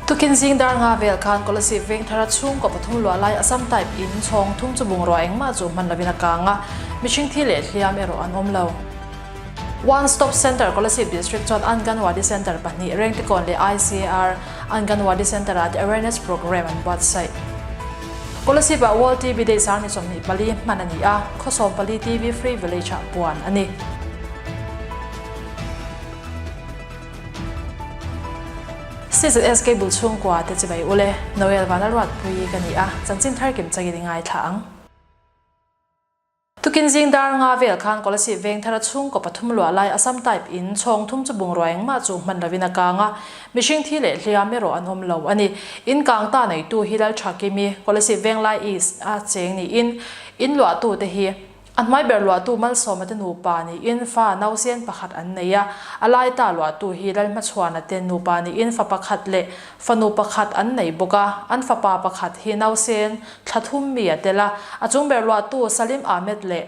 Tukin zing dar nga vel khan Kolasib Vengthara chhungkaw pathum luah lai Assam type in chhawng thum chu bungrua engmah chu hman lovin a kang a, mihring thi leh hliam erawh an awm lo. One Stop Centre Kolasib District chuan Anganwadi Centre pahnih Rengtekawn leh ICAR Anganwadi Centre ah te awareness programme an buatsaih. Kolasib ah World TB Day sang ni 24 hman a ni a, khaw 14 TB Free Village ah puan a ni. CZSK bul chhungkua te chibai ule, Noel Vanlalruatpui ka ni a, chanchin thar kim changin i ngaithla ang. Tukin zing dar nga vel khan Kolasib Vengthara chhungkaw pathum luah lai Assam type in chhawng thum chu bungrua engmah chu hman lovin a kang a, mihring thi leh hliam erawh an awm lo a ni. In kang ta neitu hi Lalthakimi, Kolasib Venglai East a cheng niin in luahtute hi A hnuai ber luahtu Malsawma te nupa niin fa nausen pakhat an nei a, a lai ta luahtu hi Lalhmachhuana te nupa niin fa pakhat leh fanu pakhat an nei bawk a, an fapa pakhat hi nausen thla thum mi a tel a, a chung ber luahtu Salim Ahmed leh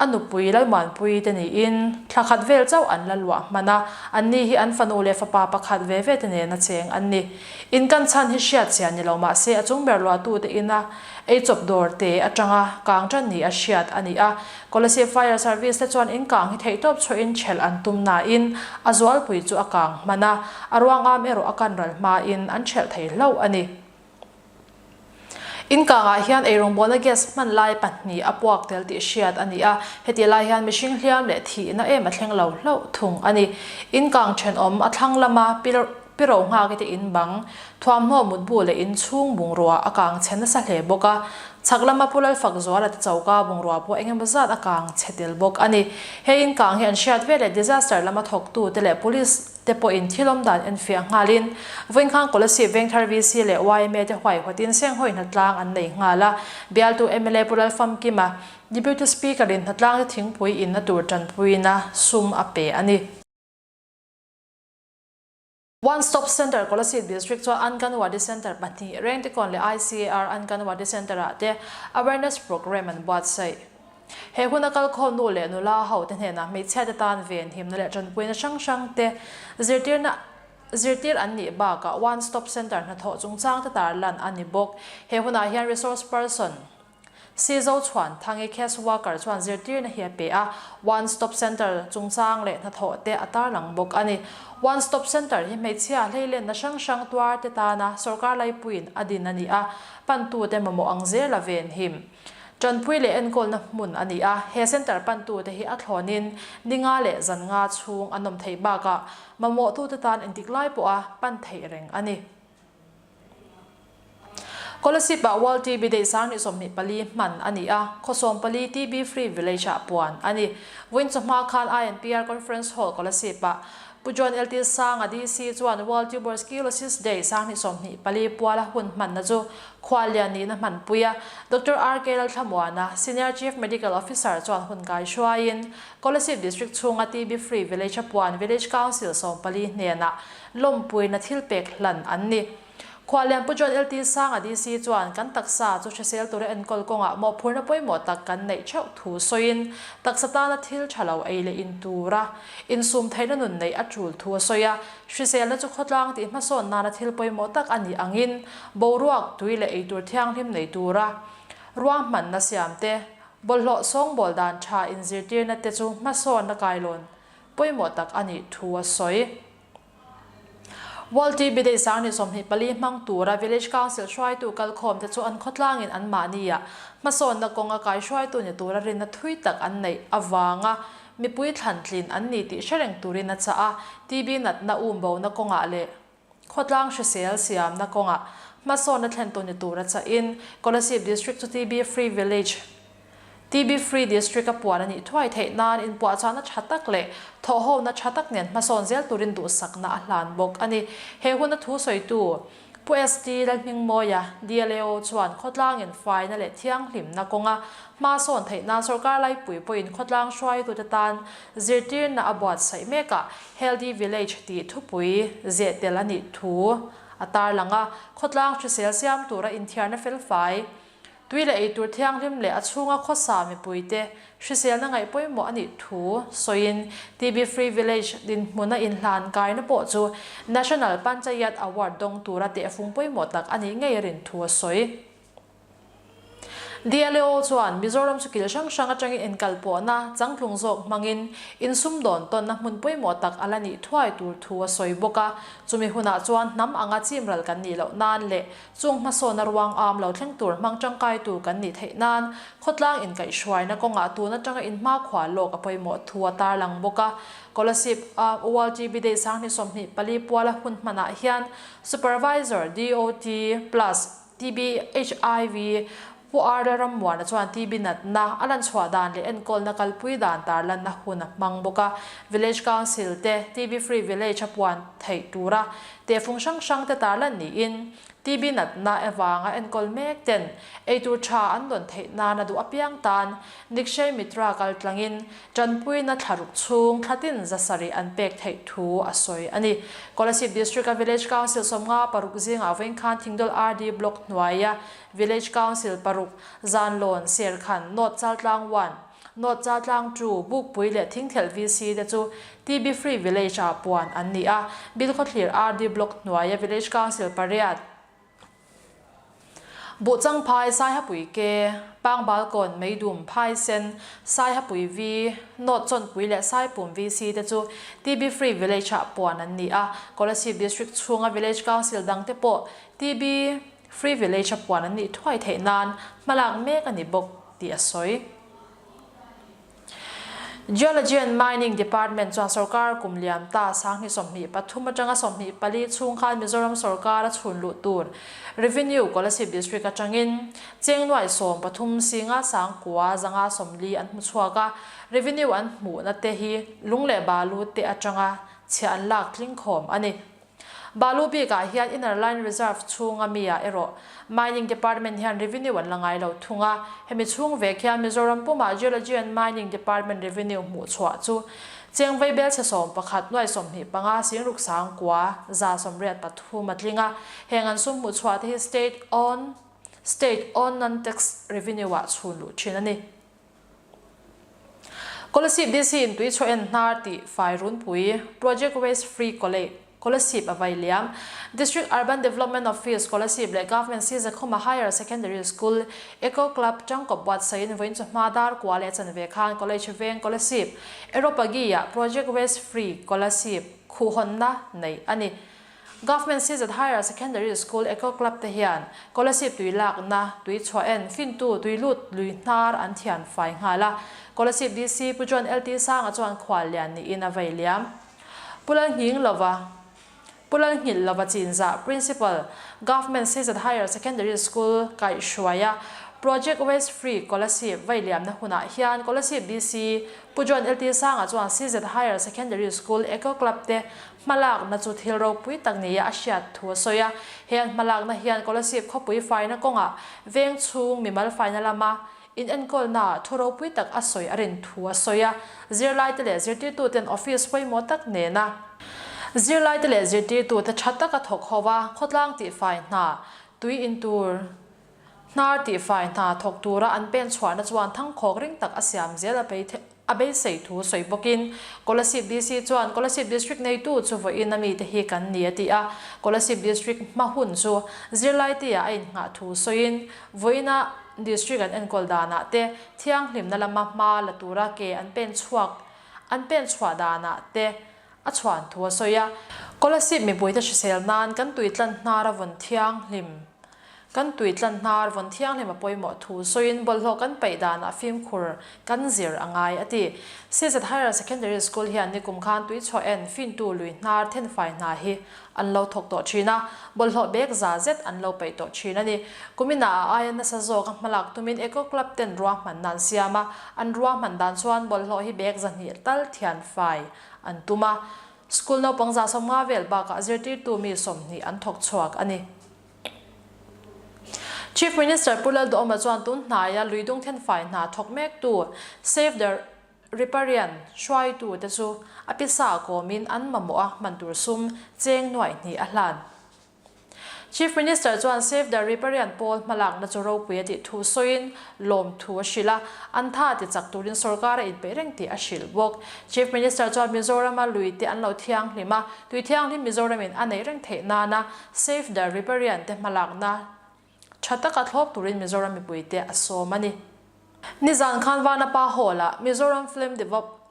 a nupui Lalmuanpui te niin thla khat vel chauh an la luah hman a, anni hi an fanu leh fapa pakhat ve ve te nena cheng an ni. In kan chhan hi hriat chian ni lo mahse a chung ber luahtu te ina Ei chawp dawr te atanga kang tan ni a hriat a ni a, Kolasib Fire Service te chuan in kang hi theihtawp chhuahin ṭhelh an tum nain a zualpui chu a kang hman a, a ruangam erawh a kan ral hmain an ṭhelh thei hlauh a ni. In kangah hian eirawngbawlna gas hman lai pahnih a puak tel tih hriat a ni a, hetih lai hian mihring hliam leh thihna em a thleng lo hlauh thung a ni. In kang ṭhenawm a thlang lama Pi ro nghak i te in bang, thuamhnaw mutbu leh in chhung bungrua a kang chhe nasa hle bawk a. Chhak lama Pu Lalfakzuala te choka bungrua pawh eng emaw zat a kang chhe tel bawk a ni. He in kang hi an hriat ve leh disaster lama thawktu te leh police te pawhin thil awm dan enfiah nghalin Vawinkhan Kolasib Vengthar VC leh yma te huaihawtin senghawi hnatlang an nei nghal a. Bialtu mla Pu Lalfamkima, Deputy Speaker in hnatlang te thingpui inna tur tanpuina sum a pe a ni. One Stop Centre Kolasib District chuan Anganwadi Centre pahnih, Rengtekawn leh ICAR Anganwadi Centre ah te Awareness Programme an buatsaih. He huna kalkhawm nu leh nula ho te hnenah hmeichhia te tan venhimna leh tanpuina hrang hrang te zirtirna zirtir an nih bakah One Stop Centre hnathawh chungchang te tarlan a ni bawk. He hunah hian Resource Person Sizo chuan Thangi Case Worker chuan zirtirna hi a pe a, One Stop Centre chungchang leh hnathawh te a tarlang bawk a ni. One Stop Centre hi hmeichhia hleilenna hrang hrang tuar te tana sawrkar laipuiin a din a ni a, pantute mamawh ang zela venhim tanpui leh enkawlna hmun a ni a. He centre pantute hi a thlawnin ni nga leh zan nga chhung an awm theih bakah mamawhtute tan engtik lai pawha pan theih reng a ni. Kolasib ah World TB Day sang ni 24 hman a ni a, khaw 14 TB Free Village ah puan a ni. Vawiin chawhma khan INPR Conference Hall Kolasib ah Pu John LT Sanga DC chuan World Tuberculosis Day sang ni 24 puala hun hmanna chu khuallian nihna hmanpui a. Doctor RK Lalthlamuana, Senior Chief Medical Officer chuan hun kai hruaiin Kolasib District chhunga TB Free Village a puan Village Council 14 hnenah lawmpuina thil pek hlan an ni. Khuallian Pu John LT Sanga DC chuan kan taksa chu hrisel tura enkawl kawngah mawhphurna pawimawh tak kan neih theuh thu sawiin taksa tana thil tha lo ei leh in tura insum theihna nun neih a tul thu a sawi a. Hriselna chu khawtlang tih hmasawn nana thil pawimawh tak a nih angin boruak, tui leh eitur thianghlim nei tura ruahmanna siam te, bawlhhlawh sawngbawl dan tha inzirtirna te chu hmasawnna kailawn pawimawh tak a nih thu a sawi. World TB Day sang ni 24 hmang tura Village Council hruaitu kalkhawm te chu an khawtlangin an mahnia hmasawnna kawnga kai hruaitu ni tura rinna thui tak an neih avanga mipui thlantlin an ni tih hre reng turin a chah a, TB natna umbona kawngah leh khawtlang hrisel siamna kawngah hmasawnna thlentu ni tura chahin Kolasib District chu TB Free Village TB Free District a puan a nih thuai theih nan inpuahchahna tha tak leh thawhhona tha tak nen hmasawn zel turin duhsakna a hlan bawk a ni. He huna thu sawitu Pu ST Lalhmingmawia, DLAO, chuan khawtlangin faina leh thianghlimna kawnga hmasawn theih nan sawrkar laipui pawhin khawtlang hruaitute tan zirtirna a buatsaih mek a, Healthy Village tih thupui zeh tel a nih thu a tarlang a, khawtlang hrisel siam tura inthiarna felfai. Tui leh eitur thianghlim leh a chhunga khawsa mipuite hriselna ngaih pawimawh a nih thu sawiin TB Free Village dinhmuna inhlan kaina pawh chu National Panchayat Award dawng tura tehfung pawimawh tak a nih ngei rin thu a sawi. DLAO chuan Mizoram chu kil hrang hrang atangin inkalpawhna changtlung zawk hmangin insumdawn tawnna hmun pawimawh tak a la nih thuai tur thu a sawi bawk a. Chumi hunah chuan hnam anga chimral kan nih loh nan leh chung hmasawnna ruang am lo thleng tur hmang tangkaitu kan nih theih nan khawtlang inkaihhruaina kawngah tun atanga inhmakhua lawk a pawimawh thu a tarlang bawk a. Kolasib a World TB Day 2024 puala hun hmanah hian Supervisor DOT plus TB, HIV, Pu Arda Rammuana chuan TB natna, a lanchhuah dan leh enkawlna kalpui dan tarlanna hun a hmang bawk a. Village Council te TB Free Village a puan theih tura tehfung hrang hrang te tarlan niin TB natna avanga enkawl mek ten eitur tha an dawn theih nan a duh apiang tan Nikshay Mitra kaltlangin Tanpuina thlaruk chhung thlatin zasarih an pek theih thu a sawi a ni. Kolasib District-a Village Council 56 zingah vawinkhan Thingdawl RD Block hnuaia Village Council paruk, Zanlawn, Serkhan, North Chaltlang One, North Chaltlang Two, Bukpui leh Thingthelh VC te chu TB Free Village-ah puan an ni a. Bilkhawthlir RD Block hnuaia Village Council pariat, Buhchang phai Saihapui ke, Pangbalkawn, Meidum, Phaisen, Saihapui V, North Chawnpui leh Saipum VC te chu TB Free Village ah puan an ni a. Kolasib District chhunga Village Council dang te pawh TB Free Village a puan an nih thuai theih nan hmalak mek a ni bawk tih a sawi. Geology and Mining Department chuan sorkar kum liam ta 2023 atanga 24 chhung khan Mizoram sorkar a chhun luh tur Revenue Kolasib District atangin cheng nuai 13 singa sangkua zanga 40 an hmu chhuak a, Revenue an hmuhna te hi lung leh balu te atanga chhiah an lak tling khawm a ni. Balu bikah hian Inner Line Reserve chhunga mi ah erawh Mining Department hian revenue an la ngai lo thung a, hemi chhung vek hian Mizoram pumah Geology and Mining Department revenue hmuh chhuah chu cheng vaibel chhe 11 nuai 25 singruk sangkua 183 a tling a, heng an sum hmuh chhuah te hi State own State own non-tax revenue ah chhun luh thin a ni. Kolasib DC in tui chhuah en hnar tih fai runpui Project Waste Free Kolasib a vai liam. District Urban Development Office Kolasib leh Government Sizakhuma Higher Secondary School Eco Club tangkawp buatsaihin vawiin chu hma dar kua leh chanve khan College Veng Kolasib Aeropagi ah Project Waste Free Kolasib khuhhawnna neih a ni. Government CZ Higher Secondary School Eco Club te hian Kolasib tui lakna, tui chhuah en, fintu, tui lut, lui hnar an thian fai nghal a. Kolasib DC Pu John LT Sanga chuan khual lian niin a vei liam. Pu Lalnghing lova Pu Lalnghilh lova chinzah Principal, Government CZ Higher Secondary School kaihhruaia Project Waste Free Kolasib vei liamna hunah hian Kolasib DC Pu John LT Sanga chuan CZ Higher Secondary School Eco Club te Hmalakna chu thil ropui tak nia a hriat thu a sawi a, he an hmalakna hian Kolasib khawpui faina kawngah veng chhung mimal faina lama inenkawlnaah thu ropui tak a sawi a rin thu a sawi a, zirlaite leh zirtirtuten office pawimawh tak nena zirlaite leh zirtirtute tha taka thawk ho a, khawtlang tihfai hna, tui in tur hnar tihfai hna thawk tura an pen chhuahna chuan thangkhawk ring tak a siam zel a bei A beisei thu sawi bawkin Kolasib DC chuan Kolasib District neitu chu vawiin a mite hi kan ni a ti a, Kolasib District hma hun chu zirlaite-ah a innghah thu sawiin vawiina District an enkawl danah te thianghlimna lama hma la tura ke an pen chhuak an pen chhuah danah te a chhuan thu a sawi a. Kolasib mipuite hrisel nan kan tuitlan hnar a vawn thianghlim Kan tui tlan hnar vawn thianghlim a pawimawh thu sawiin bawlhhlawh kan paih danah fimkhur kan zir a ngai a ti. CZ Higher Secondary School hian nikum khan tui chhuah en fintu lui hnar thenfai hna hi an lo thawk tawh thin a, bawlhhlawh bag za zet an lo paih tawh thin a ni. Kuminah a aia nasa zawk a hmalak tumin Eco Club ten ruahmanna an siam a, an ruahman dan chuan bawlhhlawh hi bag 200 tal thianfai an tum a, school naupang 150 vel bakah zirtirtu mi 20 an thawk chhuak a ni. Chief Minister Pu Lalduhoma chuan tun hnaia luidung thenfai hna thawk mektu Save the Riparian hruaitu te chu a pisa kawmin an mamawh a hman tur sum cheng nuaih hnih a hlan. Chief Minister chuan Save the Riparian pawl hmalakna chu ropui a tih thu sawiin lawmthu a hrilh a, an tha ti chak turin sorkar a inpeih reng tih a hrilh bawk. Chief Minister chuan Mizorama lui te an lo thianghlim a, tui thianghlim Mizoramin a neih reng theih nana Save the Riparian te hmalakna tha taka thlawp turin Mizoram mipuite a sawm a ni. Nizan khan Vanapa Hall-ah Mizoram Film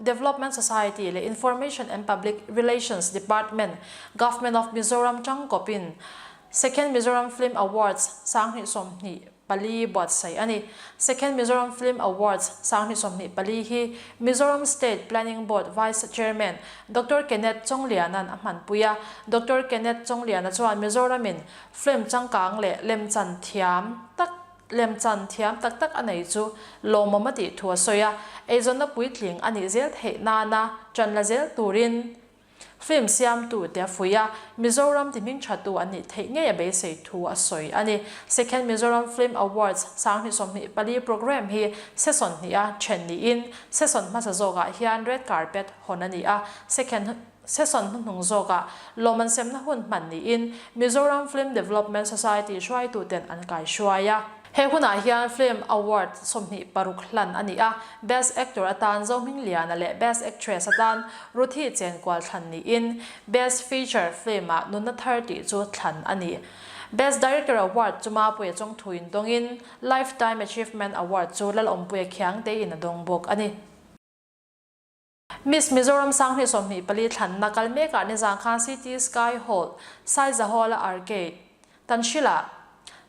Development Society leh Information and Public Relations Department, Government of Mizoram tangkawpin Second Mizoram Film Awards 2024 buatsaih a ni. Second Mizoram Film Awards 2024 hi Mizoram State Planning Board Vice Chairman Doctor Kenneth Chawngliana'n a hmanpui a. Doctor Kenneth Chawngliana chuan Mizoramin film changkang leh lemchan thiam tak Lemchan thiam tak tak a nei chu lawmawm a tih thu a sawi a, eizawnna puitling a nih zel theih nana ṭan la zel turin film siamtu te a fuih a, Mizoram ti hming ṭhatu an nih theih ngei a beisei thu a sawi a ni. Second Mizoram Film Awards 2024 programme hi session hniha ṭhen niin session hmasa zawkah hian red carpet hawn a ni a, second Session hnuhnung zawkah lawmman semna hun hman niin Mizoram Film Development Society hruaituten an kaihruai a. He hunah hian Film Award 26 hlan a ni a, Best Actor atan Zohmingliana leh Best Actress atan Ruthi Chenkual thlan niin Best Feature Film-ah Nunna Thar tih chu thlan a ni. Best Director Award chu Mapuia Chawngthuin dawngin Lifetime Achievement Award chu Lalawmpuia Khiangtein a dawng bawk a ni. Miss Mizoram 2024 thlanna kal mekah nizan khan City Sky Hall, Saizahawla Arcade, Tanhrila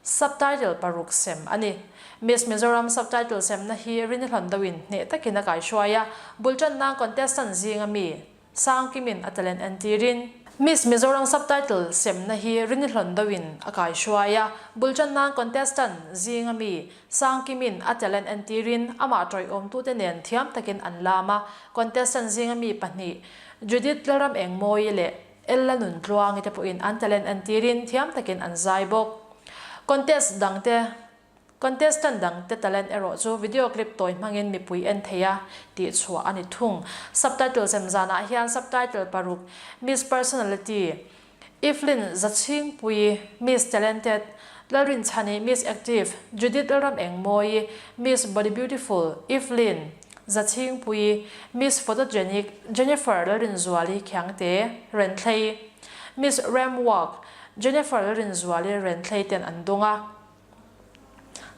subtitle paruk sem a ni. Miss Mizoram subtitle semna hi Rinhlon deuhin hneh takin a kaihruai a, bul tan nan contestant zinga mi Sangkimin a talent entirin. Miss Mizoram subtitle semna hi Rinhlon deuhin a kaihruai a, bul tan nan contestant zinga mi Sangkimin a talent entirin amah tawiawmtute nen thiam takin an lam a, contestant zinga mi pahnih Judith Lalramengmawii leh Ella Nuntluangi te pawhin an talent entirin thiam takin an zai bawk. Contest dangte Contestant dangte talent erawh chu video clip tawi hmangin mipui en thei a tih chhuah a ni thung. Subtitle sem zanah hian subtitle paruk Miss Personality, Evelyn Zachhingpuii, Miss Talented, Lalrinchhani, Miss Active, Judith Lalramengmawii, Miss Body Beautiful, Evelyn Zachhingpuii, Miss Photogenic, Jennifer Lalrinzuali Khiangte, Renthlei, Miss Ramwalk, Jennifer Lalrinzuali Renthlei ten an dawng a.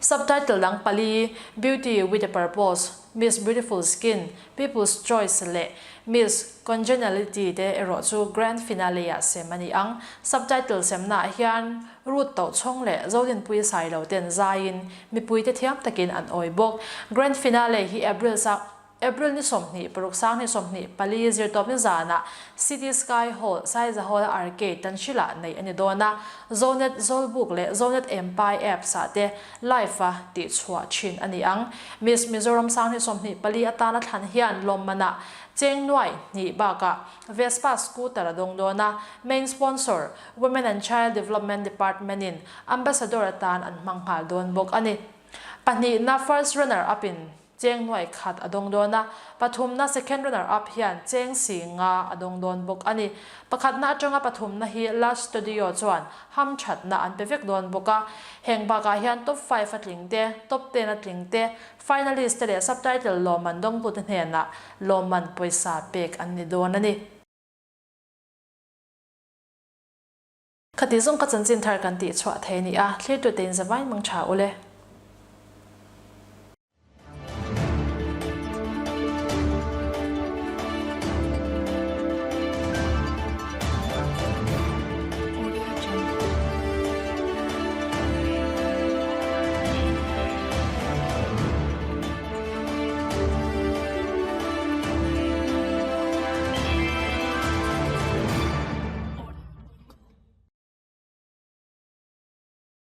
Subtitle dang pali, Beauty with a Purpose, Miss Beautiful Skin, People's Choice leh Miss Congeniality te erawh chu Grand Finale-ah sem a ni ang. Subtitle semnaah hian Ruth Tohchhawng leh Zodinpui Sailo ten zaiin mipuite thiam takin an awi bawk. Grand Finale hi April April ni 26 2024 zirtawpni zanah City Sky Hall, Saizahawla Arcade, Tanhril-ah neih a ni dawn a, Zonet Zawlbuk leh Zonet Empai Apps-ah te live-a tihchhuah thin a ni ang. Miss Mizoram 2024 atana thlan hian lawmmanah cheng nuai hnih bakah Vespa scooter a dawng dawn a, main sponsor Women and Child Development Department-in Ambassador atan an hmang nghal dawn bawk a ni. Pahnihna first runner up-in Cheng nuai khat a dawng dawn a, pathumna second runner up hian cheng si nga a dawng dawn bawk a ni. Pakhatna atanga pathumna hi Lush Studio chuan ham thatna an pe vek dawn bawk a. Heng bakah hian top five a tling te, top ten a tling te, finalist te leh subtitle lawmman dawngtute hnenah lawmman pawisa pek an ni dawn a ni. Khati zawng ka chanchin thar kan tih chhuah thei a ni a, thlirtute in zavain mang tha ule.